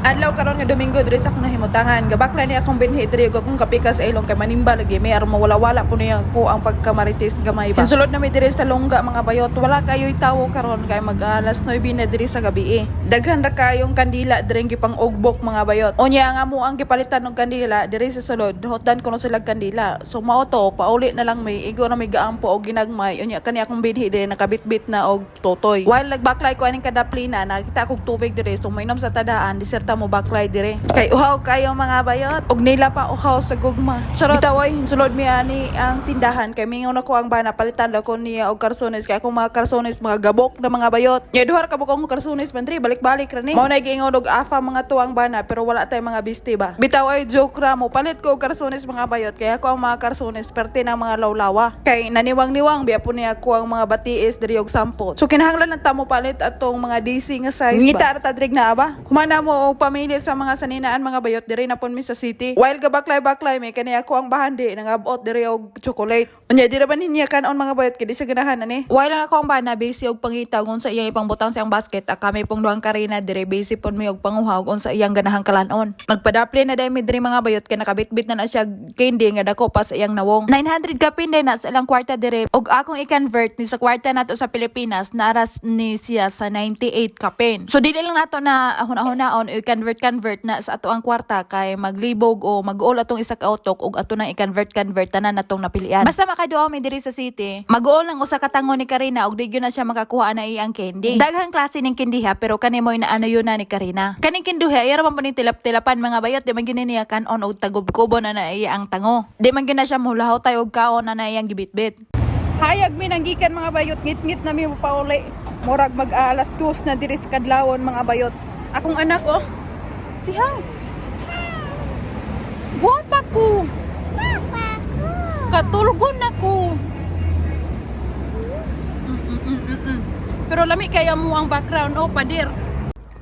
Adlaw karon nga Domingo diri sa akong nahimutangan. Gabakla ni akong binhi diri ug akong kapika sa ilong kay manimba lagi may aron mawala-wala po niya ako ang pagkamarites gamay ba. Sulod na mi diri sa longga, mga bayot. Wala kayo'y tawo karon kay mag alas 9 na diri sa gabi eh. Daghan ra kayong kandila diri gipang ugbok, mga bayot. Unya nga mo ang gipalitan og kandila diri sa sulod. Hotan kuno sila kandila. So mao to, pauli na lang may igo na may gaampo og ginagmay. Unya kani akong binhi diri nakabitbit na og totoy. While nagbaklay ko aning kadaplina, nakita akong tubig diri, so mainom sa tadaan, diserta mo baklay diri. Kay uhaw kayo, mga bayot. Og nila pa uhaw sa gugma. Charot. Bitaway sulod mi ani ang tindahan kay mingon ako ang bana, palitan daw ko niya og karsones kay akong mga karsones mga gabok na, mga bayot. Nya duha ra ka bukong karsones man diri, balik-balik ra ni. Mao na giingon og afa mga tuwang bana, pero wala tay mga bisti ba. Bitaw ay joke ra mo palit ko og karsones, mga bayot, kay ako ang mga karsones perte ng mga lawlawa. Kay naniwang-niwang biya po niya ako ang mga batiis diri og sampot. So kinahanglan lang ta mo palit atong mga DC nga size. Ngita ra ta diri na ba? Humana mo og pamili sa mga saninaan, mga bayot, diri na pon mi sa city. While gabaklay-baklay may kani ako ang bahandi nangabot diri og chocolate. Unya di ra ba niya kanon, mga bayot, kay di siya ganahan ani. While ang ako ang bana busy og pangita og unsa iya ipangbutang sa iyang basket, ah, kami pong duhang Karina diri busy pon mi og panguha og unsa iyang ganahang kalanon. Nagpadapli na dahil mi diri, mga bayot, kay nakabitbit na na siya candy nga dako pa sa iyang nawong. 900 kapin din na sa ilang kwarta diri og akong i-convert ni sa kwarta nato sa Pilipinas, naras ni siya sa 98 kapin. So dili lang nato na ahon-ahonaon i-convert convert na sa ato ang kwarta kay maglibog o mag-uol atong isa ka utok og ato nang i-convert convert tanan natong napilian. Basta makaduol mi diri sa city, mag-uol lang usa ka tango ni Karina og di gyud na siya makakuha na iyang candy. Daghang klase ning candy ha, pero kani mo na ano yun na ni Karina. Kaning kinduha iya ra man po ning tilap-tilapan, mga bayot, di man gyud niya kanon og tagob-kubo na na iya ang tango. Di man gyud na siya muhulahotay og kaon na na iyang gibitbit. Hayag mi nanggikan, mga bayot, ngit-ngit na mi pauli. Murag mag alas 2 na diri sa kadlawon, mga bayot. Akong anak oh. Si hi. Guwapa ko. Katulgon ako. Pero lami kaya mo ang background oh, pader.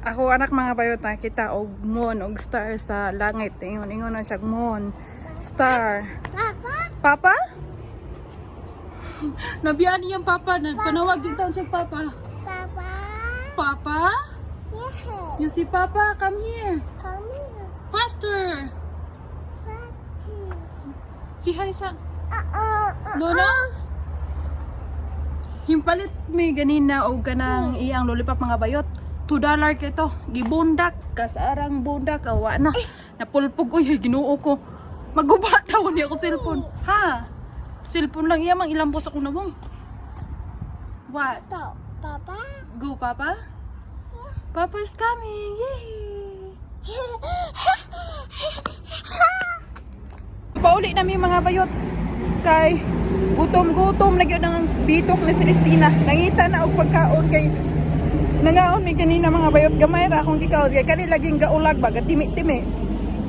Ako anak, mga bayot, nakita og moon og star sa langit. Ingon ingon na siya moon, star. Papa? Papa? Nabiyaan niyang papa, nagpanawag din taon siya papa. Papa? Papa? Yeah. You see Papa, come here. Come here. Faster. Papa. Si hi sa. Uh-uh. No. Himpalit mi ganina og kanang iyang lollipop, mga bayot. $2 kito. Gibundak kasarang bundak awa na. Napulpog, uy, Ginoo ko. Maguba tawon niya ako cellphone. Ha? Cellphone lang iya mang ilambos ako nawong. What? Stop. Papa? Go, Papa? Papa is coming. Yay! Pauli na mi, mga bayot. Kay gutom-gutom na gyud ang bitok ni Celestina. Nangita na og pagkaon kay nangaon mi kanina, mga bayot, gamay ra akong gikaon kay kani laging gaulag ba, gatimi-timi.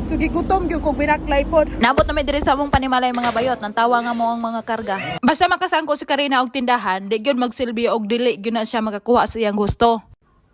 So gigutom gyud kog binaklay pod. Nabot na mi diri sa among panimalay, mga bayot, nang tawa nga mo ang mga karga. Basta makasangko si Karina og tindahan, di gyud magsilbi og dili gyud na siya makakuha sa iyang gusto.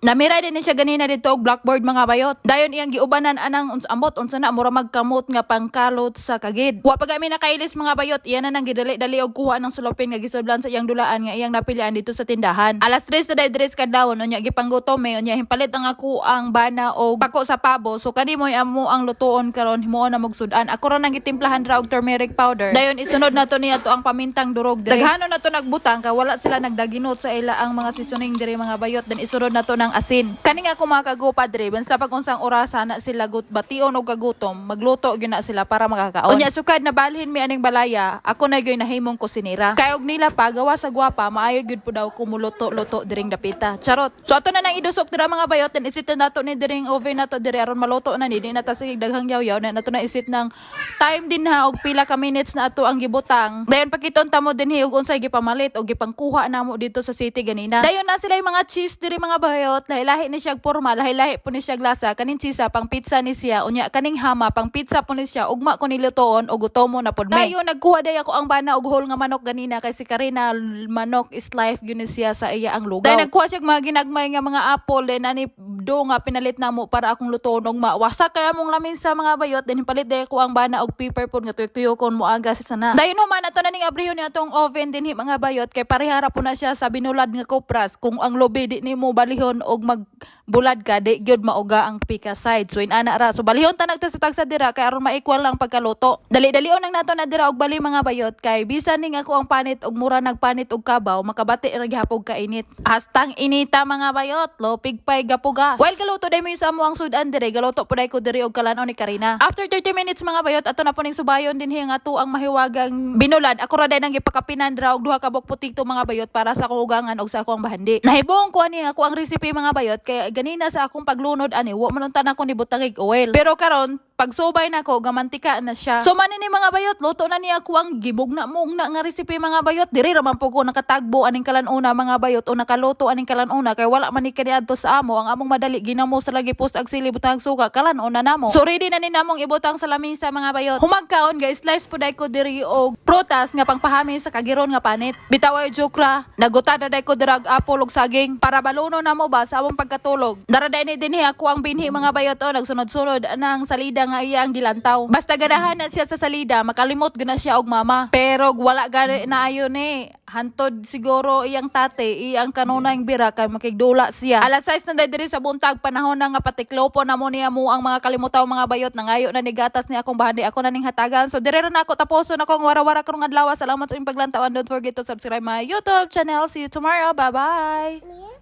Namira din ni siya ganina dito og blackboard, mga bayot. Dayon iyang giubanan anang uns amot unsa na, mura magkamot nga pangkalot sa kagid. Wa pa gami nakailis, mga bayot, iya na nang gidali-dali og kuha ng sulopin nga gisudlan sa iyang dulaan nga iyang napilian dito sa tindahan. Alas 3 na diri sa kadlawon, unya gipanggutom me, unya himpalit ang ako ang bana og pako sa pabo. So kani mo'y amo ang lutuon karon, himuon na magsud-an. Ako ra nang gitimplahan ra og turmeric powder. Dayon isunod na to niya to ang pamintang durog diri. Daghano na to nagbutang kay wala sila nagdaginot sa ila ang mga seasoning diri, mga bayot. Then isunod na to ng asin. Kani nga ako mga kagupa diri, basta pag unsang orasa na sila gut bation og kagutom, magluto gyud na sila para makakaon. Unya sukad na balhin mi aning balaya, ako na gyud nahimong kusinira. Kay og nila pa gawa sa gwapa, maayo gyud po daw kumuluto-luto diring dapita. Charot. So ato na nang idusok dira, mga bayot, then isit na nato ni diring oven nato diri aron maluto na ni, di na ta sige daghang yaw-yaw na nato na isit ng time din ha og pila ka minutes na ato ang gibutang. Dayon pakiton ta mo dinhi og unsay gipamalit og gipangkuha namo dito sa city ganina. Dayon na sila yung mga cheese diri, mga bayot, lahi-lahi ni siya porma, lahi-lahi po ni siya lasa. Kaning cheese pang pizza ni siya, unya kaning hama pang pizza po ni siya. Ugma ko nilutoon og gutomo na pod me. Dayon nagkuha day ako ang bana og whole nga manok ganina kay si Karina manok is life gyud ni siya sa iya ang lugaw. Dayon nagkuha siya og mga ginagmay nga mga apple, then ani do nga pinalit namo para akong lutoon og mawasak kaya mong lamin sa mga bayot, then palit day ko ang bana og pepper pod nga tuyok-tuyokon mo aga sa sana. Dayon human ato na ning abriho ni atong oven dinhi, mga bayot, kay parehara po na siya sa binulad nga kopras. Kung ang lobe di nimo balihon og mag bulad ka, di gyud mauga ang pika side. So inana ra. So balihon ta nagta sa tagsa dira kay aron ma-equal lang pagkaluto. Dali-dalion lang nato na dira og bali, mga bayot, kay bisan ning ako ang panit og mura nagpanit og kabaw, makabati ra gihapog kainit. Hastang inita, mga bayot, lopig pay gapugas. While galuto day mi sa amo ang sudan dire, galuto po day ko diri og kalan-on ni Karina. After 30 minutes, mga bayot, ato na po ning subayon dinhi nga ato ang mahiwagang binulad. Ako ra day nang gipakapinan ra og duha ka buok putito, mga bayot, para sa akong ugangan og sa akong bahandi. Nahibong ko ani ako ang recipe, mga bayot, kay ganina sa akong paglunod ani wa man unta na ako nibutangig oil. Pero karon pagsubay nako gamantika na siya. So man ni, mga bayot, luto na niya ako ang gibugna mugna nga recipe, mga bayot. Diri ra man po ko nakatagbo aning kalan-una, mga bayot, o nakaluto aning kalan-una kay wala man ni kaniadto sa amo. Ang among madali ginamo sa lagi post ag sili, butang suka, kalan-una namo. So ready na ni namong ibutang sa lamisa, mga bayot. Humagkaon guys, slice po ko diri og prutas nga pangpahami sa kagiron nga panit. Bitaw ay joke ra, naguta na day ko diri og apple ug saging para baluno na mo ba sa among pagkatulog. Dara day ni dinhi ako ang binhi, mga bayot, o nagsunod-sunod ang salida nga iya ang gilantaw. Basta ganahan na siya sa salida, makalimot gud na siya og mama. Pero wala gani na ayon eh. Hantod siguro iyang tate, iyang kanunay bira kay makigdula siya. Alas 6 na day diri sa buntag, panahon na nga patiklopo na mo niya mo ang mga kalimutaw, mga bayot, nangayo na ni gatas ni akong bahandi, ako na ning hatagan. So dire ra na ako taposon akong warawara karong adlaw. Salamat sa inyong paglantaw and don't forget to subscribe my YouTube channel. See you tomorrow. Bye bye. Me.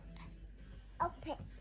Open.